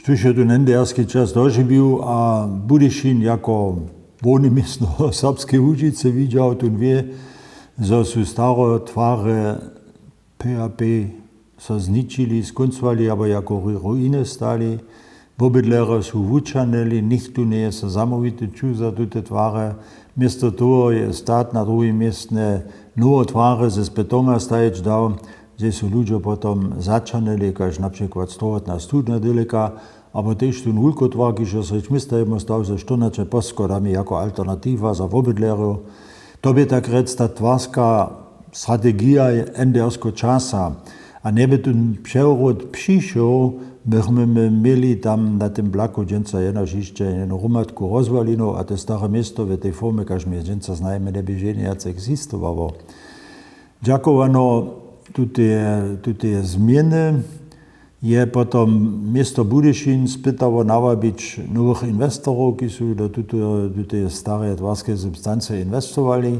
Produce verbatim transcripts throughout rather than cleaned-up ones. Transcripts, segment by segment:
Tuž je tu nenderski čas dožiwił a Budyšin jako hłowne městno Serbskeje Łužicy widźał, tón wě, zo su stare twary P A P so zničili, skóncowali abo jako ru-, ruiny stali. Wobydlerjo su wućahnyli, nichtó njeje so zamołwity čuł za tute twary. Město toho je stat na druhim městnje nowe twary z betona stajić dał, hdźež su ludźo potom zaćahnyli, kaž na přikład strowotna studnja daleka, abo tež tón wulkotwar, kiž jo srjedź města jemu stał ze štyrnaće poschodami jako alternatiwa za wobydlerjow. To bě tak rjec ta twarska strategija NDR-skeho časa. A njeby tón přewrót přišoł, bychmy my měli tam na tym plaku dźensa jenož hišće jednu hromadku rozwalinow a to stare město w tej formje, kaž my je dźensa znajemy, njeby ženje wjace existowało. Dźakowano tuteje, tuteje změny je potom město Budyšin spytało nawabić nowych inwestorow, kiž su do tute, tuteje stareje twarskeje substancije inwestowali.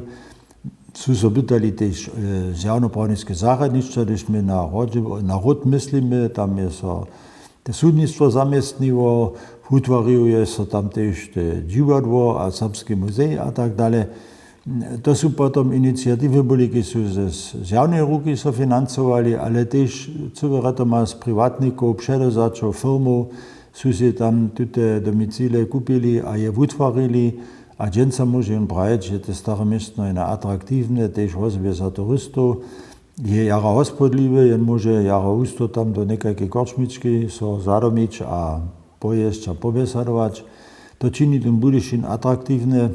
Su so pytali tež, e, zjawnoprěwniske zarjadnišća, hdyž my na hrodźe, na hród myslimy, tam je so te sudnistwo zaměstniło, wutwarił je so tam tež te dźiwadło a Serbski muzej a tak dalej. To su potom iniciatiwy byli, kiž su ze, z zjawneje ruki so financowali, ale tež cyłe rjatoma z priwatnikow, předewzaćow, firmow su sej tam tute domicile kupili a je wutwarili. A dźensa móže jón prajić, je to stare městno jeno atraktiwne, tež wosebje za turistow. Je jara hospodliwy, jen móže jara husto tam do někajkej korčmički so zadomić a pojěsć a pobjesadować. To čini tón Budyšin atraktiwny.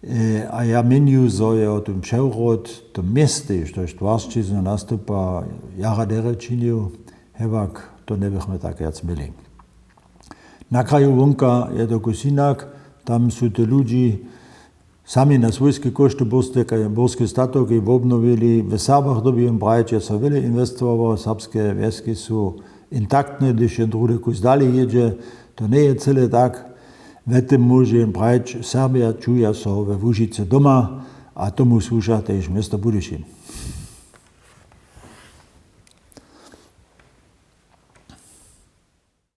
E, a ja měnju, zo je o tym přewrót, to městej, štož twaršćiznu nastupa, jara derje činił, hewak to njebychmy tak wjac měli. Na kraju wonka je to kus hinak, tam su te ludźi sami na swójske kóšty burske, burske statowki wobnowili. W Serbach dyrbi jón prajić, je so wjele inwestowało, serbske wjeski su intaktne, hdyž jen druhdy kus dalej jědźe, to njeje cyle tak. We tym móže jón prajić, Serbja čuja so we Łužicy doma a tomu słuša tež město Budyšin.